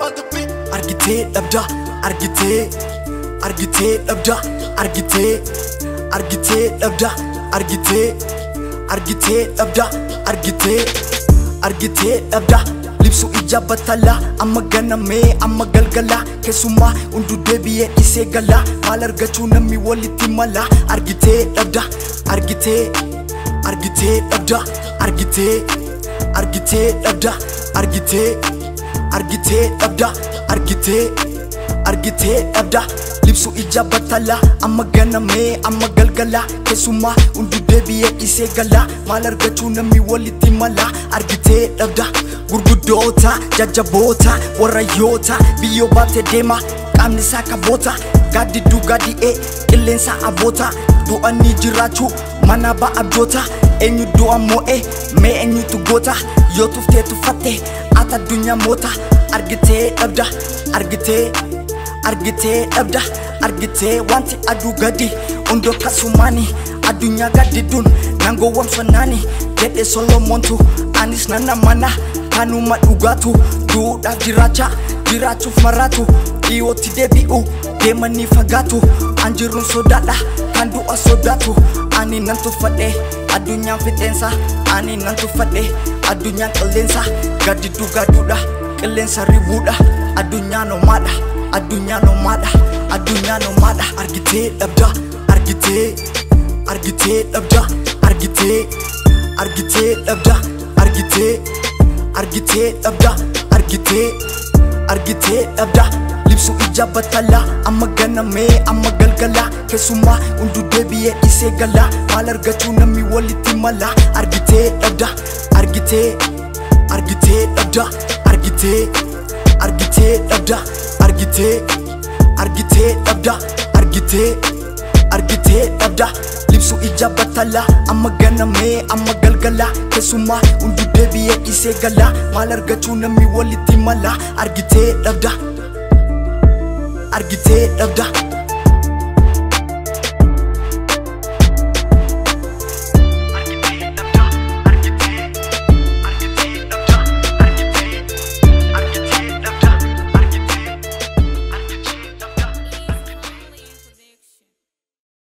Argitee dhabda, argitee, argitee dhabda, argitee, argitee dhabda, argitee, argitee dhabda, argitee, argitee dhabda. Libsu ija battalaa, amma ganamee amma galgalaa, keessumaa hunduu deebi'ee dhiisee galaa. Maal argachuu namni walitti mala? Argitee dhabda, argitee, argitee dhabda, argitee, argitee dhabda, argitee, argitee dhabda, argitee, argitee dhabda. Libsu ija battalaa, amma ganamee amma galgalaa, keessumaa hunduu deebi'ee dhiisee galaa. Maal argachuu namni walitti mala? Argitee dhabda. Gurguddoota jajjaboota warrayyoota biyyoo baatee deema, qaamni isaa kaboota. Gaaddidduu gaadi'ee qilleensa aboota, du'anii jiraachuu mana ba'a abjoota. Eenyu du'a moo'e mee eenyutu goota? Yoo tuftee tuffatte ati addunyaa moota. Argitee dhabda, argitee, argitee dhabda, argitee. Wanti aduu gadi hundoo kasumaani addunyaa gaddidduun nan gowwomsannaani jedhe Solomoontu. Anis nana mana kanuma dhugaatu, duudhaaf jiraacha jiraachuuf maraatu, dhiyootti deebi'u deemanii fagaatu. An jiruun sodaadha kan du'a sodaatu. Ani nan tuffadhe addunyaan fixeensa, ani nan tuffadhe addunyaan qilleensa. Gaddidduu gaduudha, qilleensa ribuudha. Addunyaan homaadha, addunyaan homaadha, addunyaan homaadha. Argitee dhabda, argitee, argitee dhabda, argitee, argitee dhabda, argitee, argitee dhabda, argitee, argitee dhabda. Libsu ija battalaa, amma ganamee amma galgalaa, keessumaa hunduu deebi'ee dhiisee galaa. Maal argachuu namni walitti mala? Argitee dhabda, argitee, argitee dhabda, argitee, argitee dhabda, argitee, argitee dhabda, argitee, argitee dhabda. Libsu ija battalaa, amma ganamee amma galgalaa, keessumaa hunduu deebi'ee dhiisee galaa. Maal argachuu namni walitti mala? Argitee dhabda, argitee dhabda.